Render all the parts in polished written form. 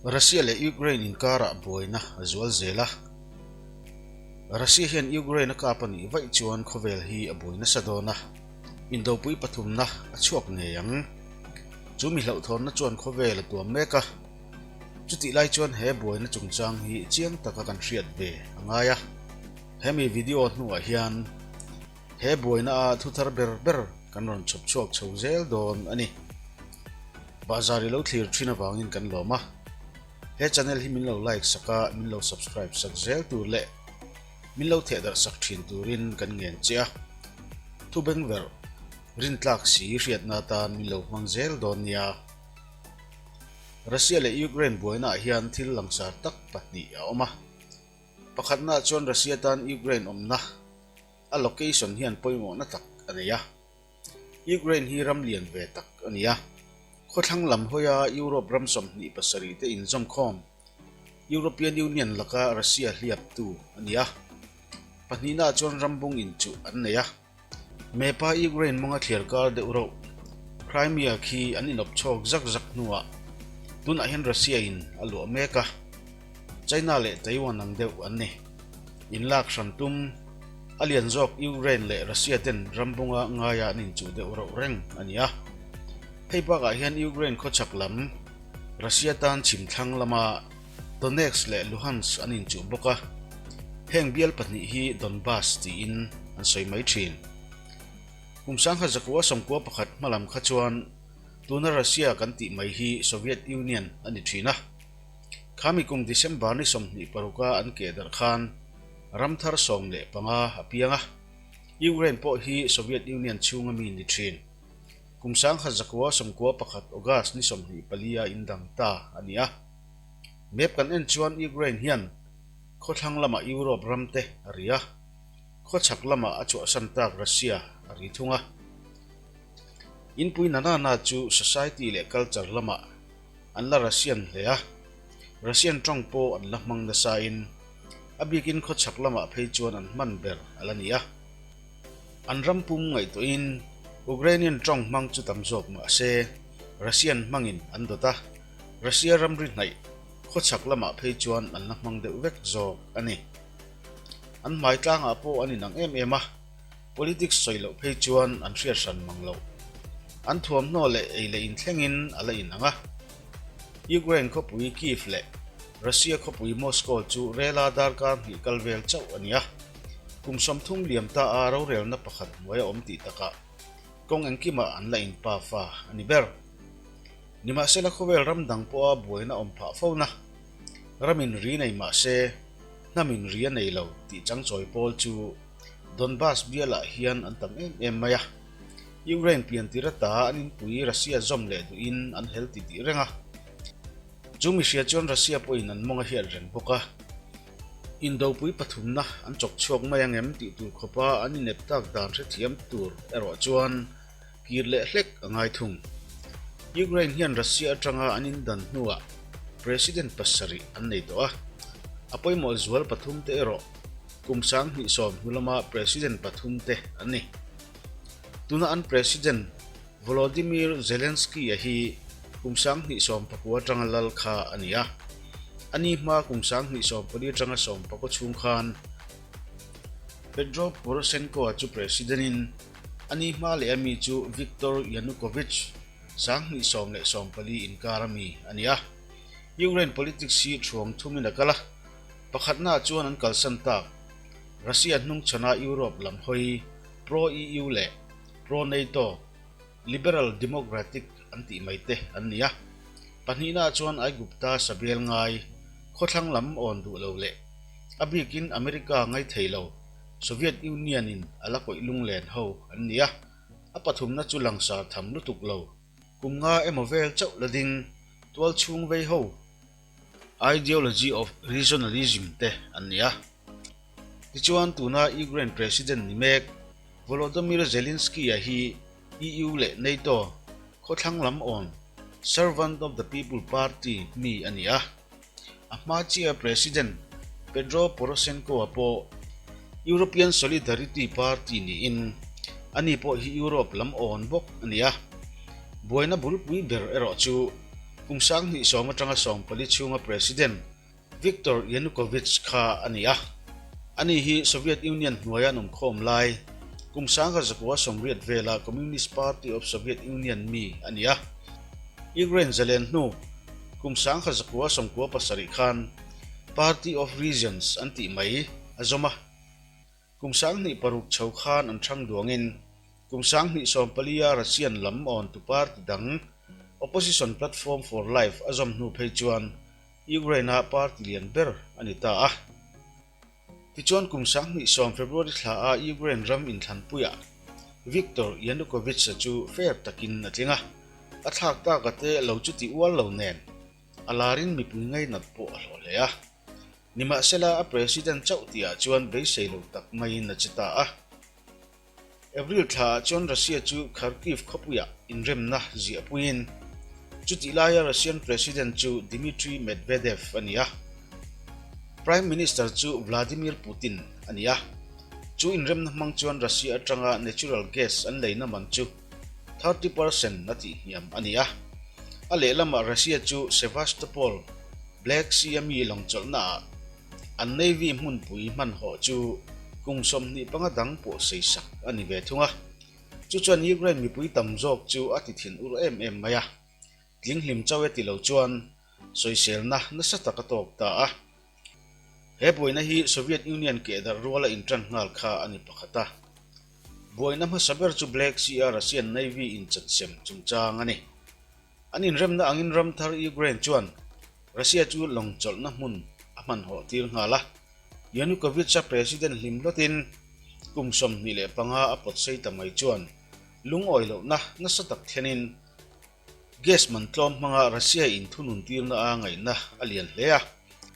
Russia leh Ukraine inkarah buaina a zual zel a. Russia hian Ukraine a kap a nih vaih chuan khawvel hi a buai nasa dawn a, indopui pathumna a chhuak ngei ang. Chu mi hlauhthawnna chuan khawvel a tuam mek a. Chutih lai chuan he buaina chungchang hi chiang taka kan hriat ve a ngai a. Hemi video hnuah hian he buaina a thu thar ber ber kan rawn chhawp chhuak chho zel dawn a ni. Bahzar i lo thlir thin avangin kan lawm a. He channel hi min lo like sak a, min lo subscribe sak zel tur leh min lo thehdarh sak thin turin kan ngen che a. Thu bengverh rintlak si hriatna atan min lo hmang zel dawn nia. Russia leh Ukraine buainaah hian thil langsar tak pahnih a awm a. Pakhatnaah chuan Russia tan Ukraine awmna a location hian pawimawhna tak a nei a. Ukraine hi ram lian ve tak a ni a. Khawthlang lam hawia Europe ram 27 te inzawmkhawm European Union laka Russia hliaptu a ni a. Pahnihnaah chuan ram bung inchuh an nei a. Mepa Ukraine mawnga thliar kar deuh rauh Crimea khi an inawp chhawk zak zak hnuah tunah hian Russia in a luah mek a, China leh Taiwan ang deuh an ni. Inlak hran tum a lian zawk Ukraine leh Russia ten ram bunga ngaia an inchuh deuh rauh reng a ni a. Hei bakah hian Ukraine khawchhak lam Russia tan chhim thlang lama Donetsk leh Luhansk an inchuh bawk a, heng bial pahnih hi Donbas tiin an sawi mai thin. Kum sangha zakua 91 hmalam kha chuan tuna Russia kan tih mai hi Soviet Union a ni thin a. Khami kum December ni 26 a an keh darh khan ram thar 15 a piang a, Ukraine pawh hi Soviet Union chhunga mi ni thin. Kum 1991 August ni 24 a indang ta a ni a. Map kan en chuan Ukraine hian khawthlang lamah Europe ram te a ri a, khawchhak lamah a chhuahsan tak Russia a ri thung a. Inpui na na na chu society leh culture lamah an la Russian hle a, Russian tawng pawh an la hmang nasain a bikin khawchhak lamah phei chuan an hman ber a la ni a. An ram pum ngaihtuahin Ukrainian tawng hmang chu tam zawk mah se Russian hmangin an dawt a. Russia ramri hnaih khawchhak lamah phei chuan an la hmang deuh vek zawk a ni. An hmai tlangah pawh an inang em em a, politics sawi loh phei chuan an hriat hran mang loh. An thuamhnaw leh ei leh inthlengin a la inang a. Ukraine khawpui Kyiv leh Russia khawpui Moscow chu rela darkar hnih kal vel chauh a ni a. Kum 30 liam ta a rorelna pakhat hnuai a awm tih takah kawng engkimah an la inpa fa a ni ber. Nimahsela khawvel ram dang pawha buaina awm phah fo na. Ramin ri nei mah se, hnamin ri a nei lo tih changchawi pawl chu Donbas bialah hian an tam em em mai a. Ukraine pian tir ata an inpui Russia zawm leh duhin an hel ti tih reng a. Chu mihria chuan Russia pawhin an mawng a hiat reng bawk a. Indopui pathumna an chawk chhuak mai ang em tih tur khawpa an inep tak dan hrethiam tur erawh chuan Kir leh hlek a ngai thung. Ukraine hian Russia atanga an indan hnuah President pasarih an nei tawh a, a pawimawh zual pathum te erawh kum 2010 hnu lama President pathum te an ni. Tuna an President Volodymyr Zelensky-a hi kum 2019 atanga lal kha a ni a, a ni hma kum 2014 atanga 19 chhung khan Petro Poroshenko-a chu President-in A ni hma leh a mi chu Viktor Yanukovych, 2014 inkar a mi a ni a. Ukraine politics hi thuang thumin a kal a, pakhatnaah chuan an kalsan tak. Russia hnungchhana Europe lam hawi pro-EU leh pro-NATO, Liberal Democratic an tih mai te an ni a. Pahnihnaah chuan Aigupta sabel ngai, khawthlang lam awn duh lo leh a bikin America ngaithei lo, Soviet Union in a la kawih lunglen ho an ni a, a pathumna chu langsar tham lutuk lo, kum nga emaw vel chauh la ding, tual chhung vei ho, ideology of regionalism te an ni a. Tichuan tuna Ukraine President ni mek Volodymyr Zelensky-a hi EU leh NATO khawthlang lam awn Servant of the People Party mi a ni a. A hma chiah President Petro Poroshenko-a pawh European Solidarity Party niin ani pawh hi Europe lam awn bawk a ni a. Buaina bulpui ber erawh chu. Kum 2010 atanga 14 chhunga President Viktor Yanukovych kha a ni a. Ani hi Soviet Union hnuaia an awmkhawm lai kum 1980 vela Communist Party of Soviet Union mi a ni a. Ukraine zalen hnu kum 1997 khan Party of Regions an tih mai a zawm a. Kum 2006 chho khan an hrang duangin kum 2014 a Russian lam awntu party dang Opposition Platform for Life a zawm hnu phei chuan Ukraine-a party lian ber a ni ta a. Tichuan kum 2010 February thla a Ukraine ram inthlanpuiah Viktor Yanukovych-a chu fair takin a tling a, a thlak taka te lo chu ti ual lo nen a larin mipui ngainat pawh a hlawh hle a. Nimahsela a president chauh tihah chuan beisei lo tak maiin a che ta a. April thlaah chuan Russia chu Kharkiv khawpuiah inremna ziahpuiin chutih laia Russian President chu Dmitry Medvedev a ni a, Prime Minister chu Vladimir Putin a ni a. Chu inremna hmang chuan Russia atanga natural gas an leina man chu 30 percent a tihhniam a ni a. A lehlamah Russia chu Sevastopol, Black Sea-a mi lawngchawlhnaah An Navy hmunpui hmanhawh chu kum 25 dang pawh seisak a ni ve thung a. Chu chuan Ukraine mipui tam zawk chu a ti thin ur em em mai a. Tling hlim chauh e ti lo chuan sawiselna nasa tak a tawk ta a. He buaina hi Soviet Union kehdarh ruala intan nghal kha a ni pakhat a. Buaina hmasa ber chu Black Sea-a Russian Navy inchansem chungchang a ni. An inremna angin ram thar Ukraine chuan Russia chu lawng chawlhna hmun a hmanhawh tir nghal a. Yanukovych-a president hlim hlawtin kum 25 a pawt sei ta mai chuan lungawi lohna nasa tak thlenin gas man tlawm hmanga Russia in thunun tirna a ngaihna a lian hle a.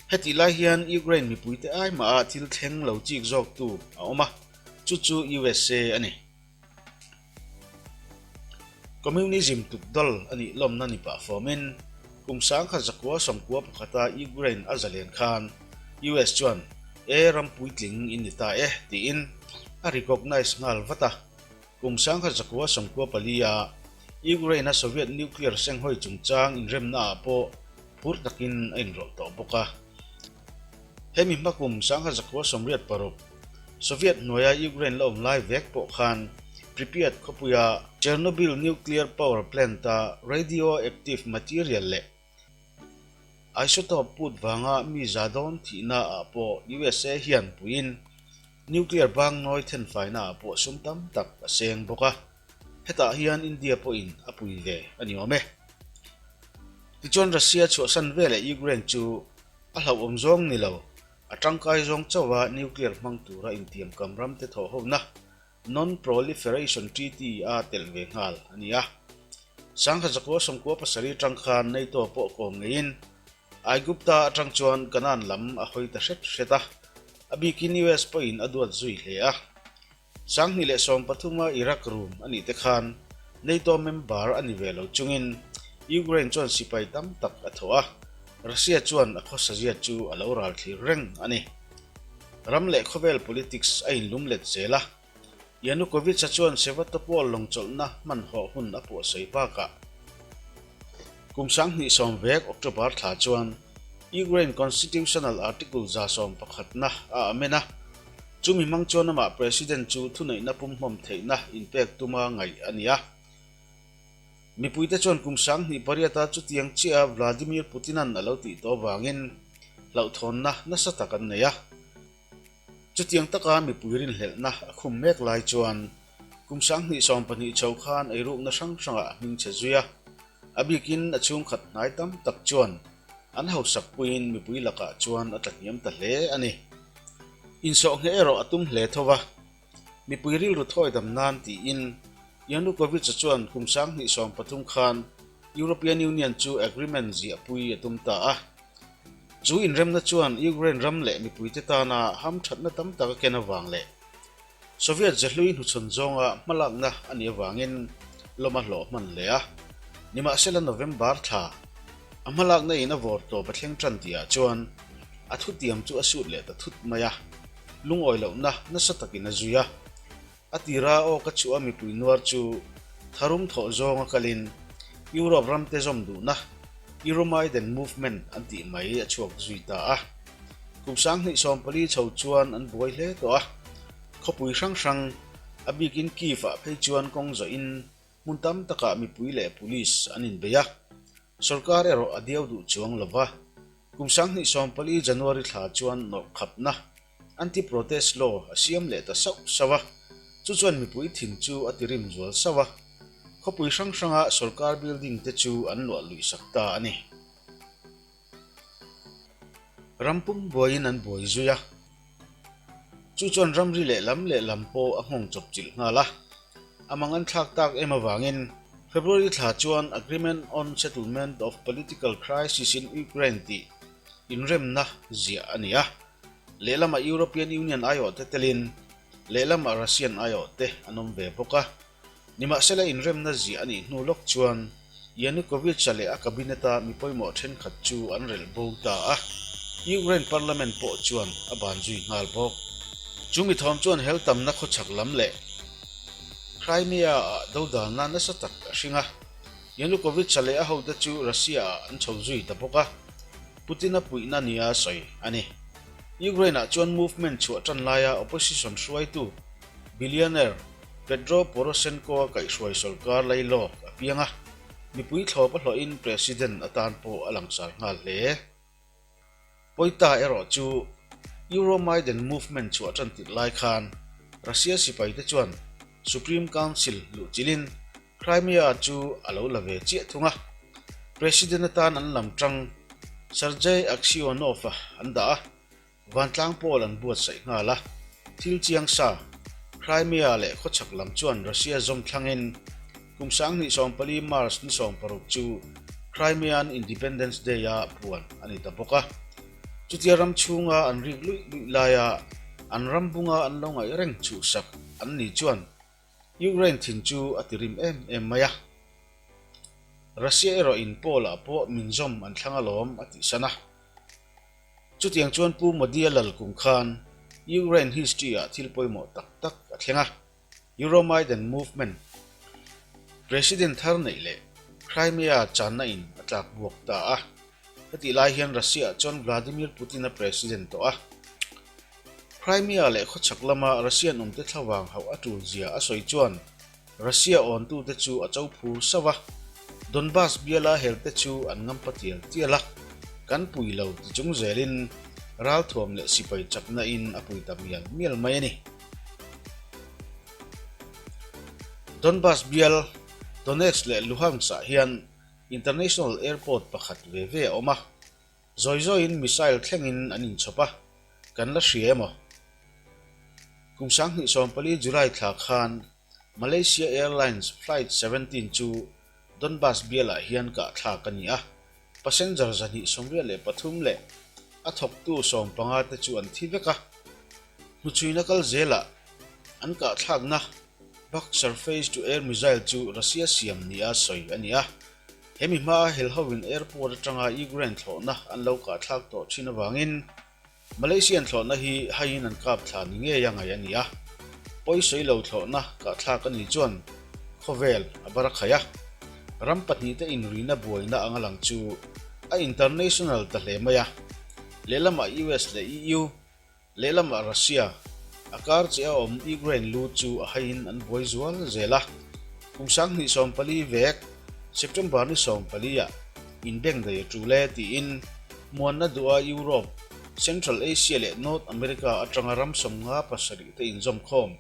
Hetih lai hian Ukraine mipuite ai maha thil thleng lo chik zawktu a awm a, chu chu USA a ni. Communism tukdal a nih lawmna ni pah fawmin kum 1991-a Ukraine a zalen khan US chuan e ram puitling in ni ta e tiin a recognize nghal vat a. Kum 1994-a Ukraine-a Soviet nuclear senghawi chungchang inremnaah pawh phur takin a inrawlh tawh bawk a. Hemi hma kum 1986, Soviet hnuaia Ukraine la awm lai vek pawh khan Pripyat khawpuia Chernobyl nuclear power plant-a radioactive material leh isotope put vanga mi za dawn thihna ah pawh USA hian puiin nuclear bangnawi thenfaina ah pawh sum tam tak a seng bawk a, hetah hian India pawhin a pui ve a ni awm e. Tichuan Russia chhuahsan veleh Ukraine chu A hlauhawm zawng ni lo, a tangkai zawng chauha nuclear hmang tura intiamkam ramte thawhhona Non-Proliferation Treaty a telh ve nghal a ni a. 1997 atang khan NATO pawh kawm ngeiin Aigupta atang chuan Canaan lam a hawi ta hret hret a, a bikin US pawhin a duat zui hle a. 2013 a Iraq rum a nih te khan NATO member a ni ve lo chungin Ukraine chuan sipai tam tak a thawh a, Russia chuan a khawsazia chu a lo ral thlir reng a ni. Ram leh khawvel politics a inlum let zel a, Yanukovych-a chuan Sevastopol lawngchawlhna hmanhawh hun a puahsawi bakah kum 2010 vek October thla chuan Ukraine Constitutional Article 111 a amen a. Chumi hmang chuan amah President chu thuneihna pumhmawm theihna inpek tuma ngaih a ni a. Mipuite chuan kum 2008-a chutiang chiah Vladimir Putin-a'n a lo tih tawh avangin hlauhthawnna nasa tak an nei a. Chutiang taka mipui rinhlelhna a khum mek lai chuan kum 2012 chho khan eirukna hrang hrangah a hmingchhe zui a. A bikin a chhungkhat hnai tam tak chuan an hausak puiin mipui lakah chuan a tlahniam ta hle a ni. Insawhngheh erawh a tum hle tho va, mipui rilru thawi dam nan tiin Yanukovych-a chuan kum 2013 khan European Union chu agreement ziahpui a tum ta a. Chu inremna chuan Ukraine ram leh mipuite tana hamthatna tam tak a ken avang leh Soviet zehlui hnuchhawn zawnga hmalakna a nih avangin lawm a hlawh hman hle a. Nimahsela November thla a hmalakna in a vawr tawp a thleng tan tihah chuan a thutiam chu a sut leh ta thut mai a, lungawi lohna nasa takin a zui a. A tira aw ka chhuah a mipui nuar chu tharum thawh zawnga kalin Europe ramte zawm duhna. Euromaidan Movement an tih mai a chhuak zui ta a. Kum 2014 chho chuan an buai hle tawh a, khawpui hrang hrang, a bikin Kyiv-ah phei chuan kawng zawhin hmun tam takah mipui leh police an inbei a, sorkar erawh a diau duh chuang lo va. Kum 2014 January thla chuan nawrhkhapna, Anti-protest law, a siam leh ta sauh sauh a, chu chuan mipui thin chu a tirim zual sauh a, khawpui hrang hranga sorkar building te chu an luah luih sak ta a ni. Ram pum buaiin an buai zui a, chu chuan ramri lehlam lehlam pawh a nghawng chawp chilh nghal a. A mang an thlak tak em avangin February thla chuan Agreement on Settlement of Political Crisis in Ukraine tih inremna ziah a ni a, lehlamah European Union aiawhte telin lehlamah Russian aiawhte an awm ve bawk a. Nimahsela inremna ziah a nih hnu lawk chuan Yanukovych-a leh a cabinet-a mi pawimawh thenkhat chu an relh bo ta a, Ukraine parliament pawh chuan a ban zui nghal bawk. Chu mi thawm chuan hel tamna khawchhak lam leh Crimea-ah dodalna nasa tak a hring a, Yanukovych-a leh a hote chu Russia-ah an chho zui ta bawk a, Putin-a puihna nia sawi a ni. Ukraine-ah chuan movement chhuah tan laia opposition hruaitu billionaire Petro Poroshenko-a kaihhruai sawrkar lailawk a piang a, mipui thlawp a hlawhin President atan pawh a langsar nghal hle. Pawita erawh chu Euromaidan movement chhuah tan tirh lai khan Russia sipaite chuan Supreme Council luhchilhin Crimea chu a lo la ve chiah thung a, President atan an lam tang Sergei Aksyonov-a an dah a. Vantlang pawl an buatsaih nghal a, thil chiang sa, Crimea leh khawchhak lam chuan Russia zawm thlangin kum 2014 March ni 16 chu Crimean Independence Day-a puan a ni ta bawk a. Chutia ram chhunga an rik luih luih laia an ram bunga an lo ngaih reng chhuhsak an ni chuan Ukraine thin chu a ti rim em em mai a. Russia erawhin Paul-ah pawh min zawm an thlang alawm a tihsan a. Chutiang chuan Pu Modi-a lal kum khan Ukraine history-ah thil pawimawh tak tak a thleng a, Euromaidan movement, President thar neih leh Crimea channa in a tlak buak ta a. Hetih lai hian Russia-ah chuan Vladimir Putin-a president tawh a. Crimea leh khawchhak lama Russian awmte thlavang hauh a tul zia a sawi chuan Russia awntute chu a cho phur sauh a, Donbas biala helte chu an ngampa tial tial a, kan pui lo ti chung zelin ralthuam leh sipai chakna in a pui ta mial mial mai a ni. Donbas bial, Donetsk leh Luhansk ah hian International Airport pakhat ve ve a awm a, zawi zawiin missile thlengin an inchhawp a, kan la hria emaw? Kum 2014 July thla khan Malaysia Airlines Flight 17 chu Donbas bialah hian kah thlak a ni a, passenger 283 leh a thawktu 15 te chu an thi vek a. Hnuchhuina kal zelah an kah thlakna Buk surface-to-air missile chu Russia siam nia sawi a ni a. Hemi hmaa helhovin airport atanga Ukraine thlawhna an lo kah thlak tawh thin avangin Malaysian thlawhna hi haiin an kap thla ni ngei a ngaih a ni a, pawisawi lo thlawhna kahthlak a nih chuan khawvel a bar a khaih a, ram pahnihte inrina buaina anga lang chu a international ta hle mai a, lehlamah US leh EU, Lehlamah Russia, a kar che a awm Ukraine lu chu a haiin an buai zual zel a. Kum 2014 vek September ni 14 ah inbeng daih a tul e tiin muanna duha Europe, Central Asia leh North America atanga ram 57 te inzawmkhawm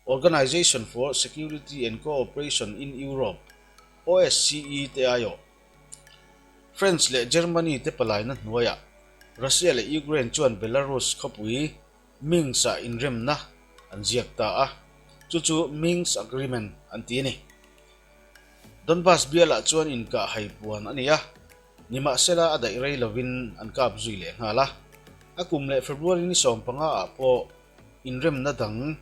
Organization for Security and Cooperation in Europe, OSCE, te aiawh. France leh Germany te palaina hnuaiah Russia leh Ukraine chuan Belarus khawpui Minsk-ah inremna an ziak ta a, chu chu Minsk Agreement an ti a ni. Donbas bialah chuan inkah hai puan a ni a, nimahsela a daih rei lovin an kap zui leh nghal a. A kum leh February ni 15 ah pawh Inremna dang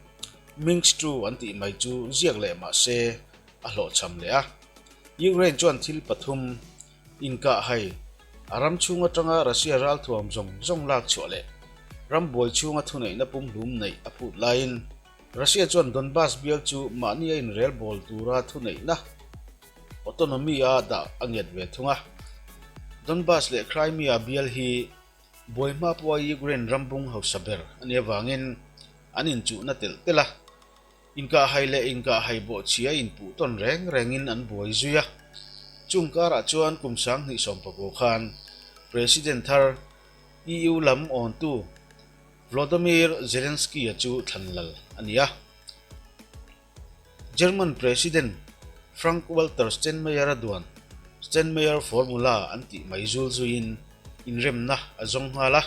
Minsk II an tih mai chu ziak leh mah se a hlawhchham leh a. Ukraine chuan thil pathum inkah hai a ram chhung atanga Russia ralthuam zawng zawng lak chhuah leh ram buai chhunga thuneihna pumhlum neih a phut laiin Russia chuan Donbas bial chu mahni a inrelbawl tura thuneihna autonomy a dah a ngiat ve thung a. Donbas leh Crimea bial hi buai hma pawha Ukraine ram bung hausa ber a nih avangin an inchuhna telh telh a, inkahhai leh inkahhai bawhchhia inpuh tawn reng rengin an buai zui a. Chung karah chuan kum 2019 khan President thar EU lam awntu Volodymyr Zelensky-a chu thlan lal a ni a. German President Frank-Walter Steinmeier-a duan Steinmeier Formula an tih mai zul zuiin inremna a zawng nghal a.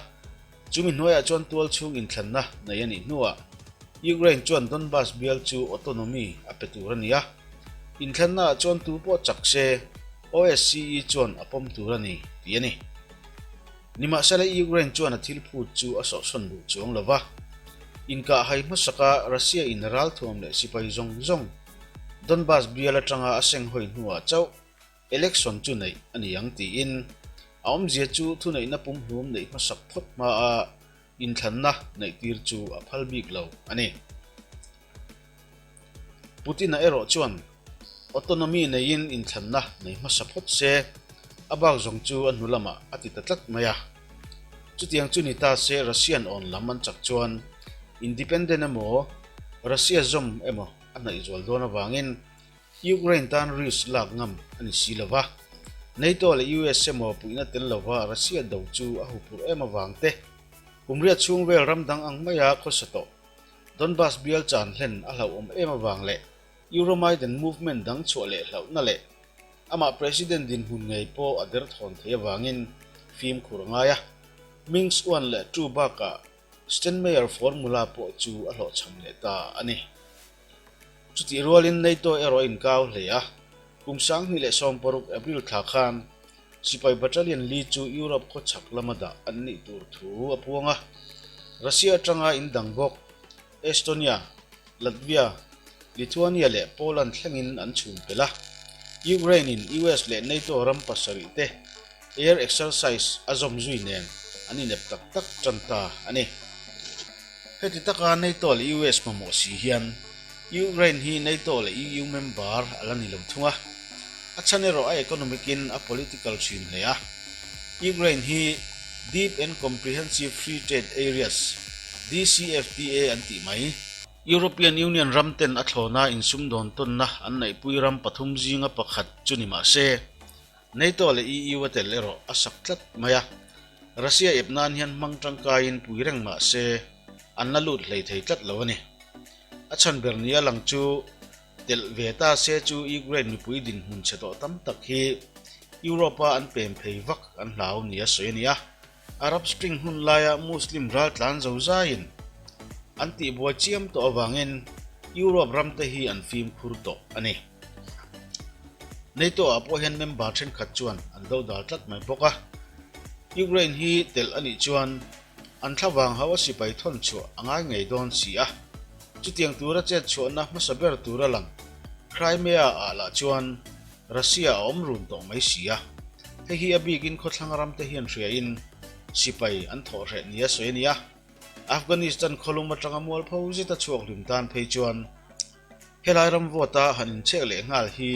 Chumi hnuaiah chuan tual chhung inthlanna nei a nih hnuah Ukraine chuan Donbas bial chu autonomy a pe tur a ni a. Inthlannaah chuan tu pawh chak se OSCE chuan a pawm tur a ni tih a ni. Nimahsela Ukraine chuan a thil phut chu a sawhsawn duh chuang lo va, inkahhai hmasaka Russia in ralthuam leh sipai zawng zawng Donbas bial atanga a senghawi hnuah chauh election chu neih a ni ang tiin a awmzia chu thuneihna pumhlum neih hmasak phawt hmaa inthlanna neihtir chu a phal bik lo a ni. Putin-a erawh chuan autonomy neiin inthlanna nei hmasa phawt se, a bak zawng chu a hnu lamah a ti ta tlat mai a. Chutiang chu ni ta se Russian awn lam an chak chuan independent emaw Russia zawm emaw a hnaih zual dawn avangin Ukraine tan risk lak ngam a ni si lo va. NATO leh US emaw puihna tel lova Russia do chu a huphurh em avang te, kum riat chhung vel ram dang ang maia khawsa tawh Donbas bial chan hlen a hlauhawm em avang leh Euromaidan movement dang chhuah leh hlauhna leh amah President dinhmun ngei pawh a derthawn thei avangin fimkhur a ngai a. Minsk I leh II bakah Steinmeier formula pawh chu a hlawhchham leh ta a ni. Chutih rualin NATO erawh a inkau hle a, kum 2016 April thla khan Sipai battalion li chu Europe khawchhak lama dah an nih tur thu a puang a. Russia atanga in dang bawk Estonia, Latvia, Lithuania leh Poland thlengin an chhun pel a. Ukraine in US leh NATO ram pasarih te air exercise a zawm zui nen an inep tak tak tan ta a ni. Heti taka NATO leh US mamawh si hian Ukraine hi NATO leh EU member a la ni lo thung a, a chhan erawh a economic in a political thin hle a. Ukraine hi Deep and Comprehensive Free Trade Areas, DCFTA, an tih mai. European Union ram ten a thlawna insumdawn tawnna an neihpui ram pathum zinga pakhat chu ni mah se, NATO leh EU a tel erawh a sak tlat mai a. Russia ep nan hian hmang tangkaiin pui reng mah se, an la lut hlei thei tlat lo a ni. A chhan ber nia lang chu telh ve ta se chu Ukraine mipui dinhmun chhe tawh tam tak hi Europe-a an pem phei vak an hlau nia sawi a ni a. Arab Spring hun laia Muslim raltlan zo zaiin an tihbuai chiam tawh avangin Europe ramte hi an fimkhur tawh a ni. NATO-ah pawh hian member thenkhat chuan an dodal tlat mai bawk a. Ukraine hi telh a nih chuan An thlavang ho a sipai thawn chhuah a ngai ngei dawn si a, chutiang tura chet chhuahna hmasa ber tura lang Crimea ah lah chuan Russia a awm run tawh mai si a. Hei hi a bikin khawthlang ramte hian hriain sipai an thawh hreh nia sawi a ni a, Afghanistan khawlum atanga mualpho zeta chhuak hlim tan phei chuan helai ram vawta han inchhek leh nghal hi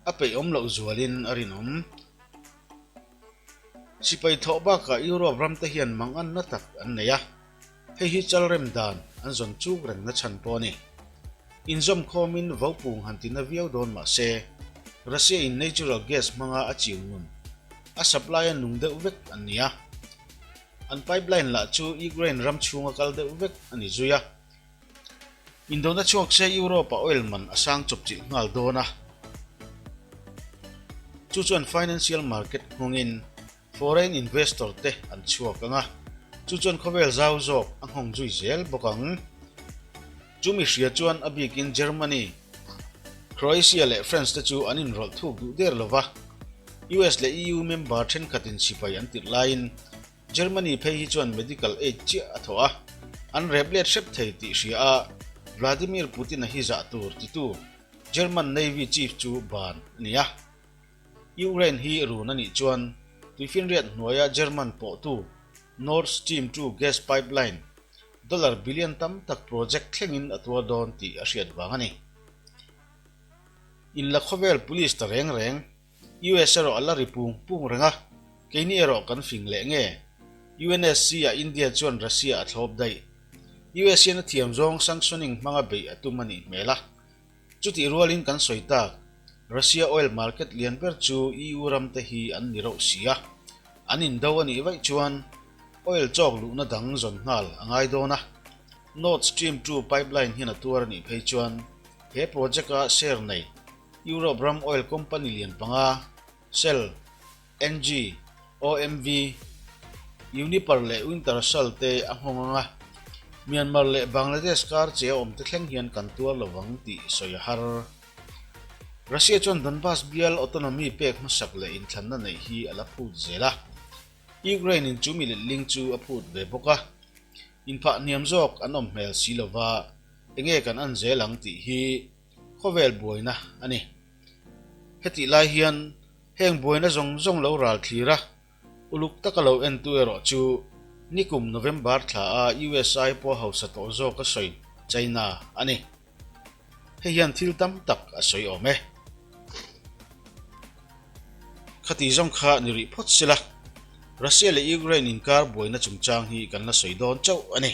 a peihawm loh zualin a rinawm. Sipai thawh bakah Europe ramte hian manganna tak an nei a, hei hi chalrem dan an zawn chuk rengna chhan pawh a ni. Inzawm khawmin vopung han tina viau dawn mah se, Russia in natural gas hmanga a chiu nun, a supply a nung deuh vek an ni a. An pipeline lah chu Ukraine ram chhunga kal deuh vek a ni zui a. Indona chhuak se Europe-a oil man a sang chawpchilh nghal dawn a, chu chuan financial market nghawngin foreign investor te an chhuak ang a, chu chuan khawvel zau zawk a nghawng zui zel bawk ang. Chu mi hria chuan a bikin Germany, Croatia leh France te chu an inrawlh thuk duh der lo va, US leh EU member thenkhatin sipai an tirh laiin Germany phei hi chuan medical aid chiah a thawh a, an rep let hrep thei tih hria a, Vladimir Putin-a hi zah tur titu German Navy Chief chu ban a ni a. Ukraine hi run a nih chuan tuifinriat hnuaia German pawhtu Nord Stream 2 gas pipeline dollar billion tam tak project thlengin a tuar dawn tih a hriat vang a ni. Inla khawvel police ta reng reng. US erawh a la ri pung pung reng a, keini erawh kan fing leh nge? UNSC-ah India chuan Russia a thlawp daih. US hian a thiam zawng sanctioning hmanga beih a tum a nih hmel a. Chutih rualin kan sawi tak, Russia oil market lian ber chu EU ram te hi an ni rauh si a. An indo a nih vaih chuan oil chawk luhna dang zawn nghal a ngai dawn a. Nord Stream 2 pipeline hian a tuar a nih phei chuan he project-a share nei Europe ram oil company lian panga Shell, Engie, OMV, Uniper leh Wintershall te a nghawng ang a, Myanmar leh Bangladesh kar che a awm te thleng hian kan tuar lo vang tih sawi a har. Russia chuan Donbas bial autonomy pek hmasak leh inthlanna neih hi a la phut zel a, Ukraine in chu mi letling chu a phut ve bawk a, inphah hniam zawk an awm hmel si lova enge kan an zel ang tih hi khawvel buaina a ni. Hetih lai hian heng buaina zawng zawng lo ral thlir a, uluk taka lo entu erawh chu nikum November thla a USA pawh hausa tawh zawk a sawi China a ni. Hei hian thil tam tak a sawi awm e. Khati zawng kha ni rih phawt sila, Russia leh Ukraine inkar buaina chungchang hi kan la sawi dawn chauh a ni.